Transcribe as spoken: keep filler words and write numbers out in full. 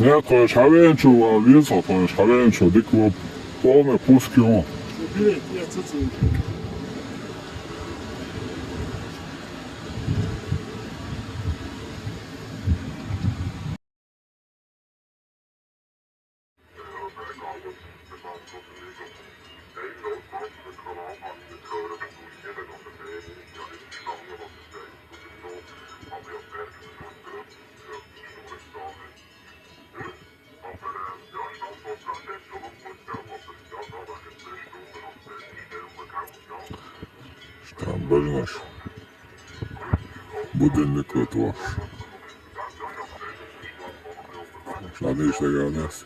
Ja, to je šavenčo, a vidiš, to je šavenčo, dikko polne puske on. Šta, baš znaš. Budem neko to. Šta ništa ga nas.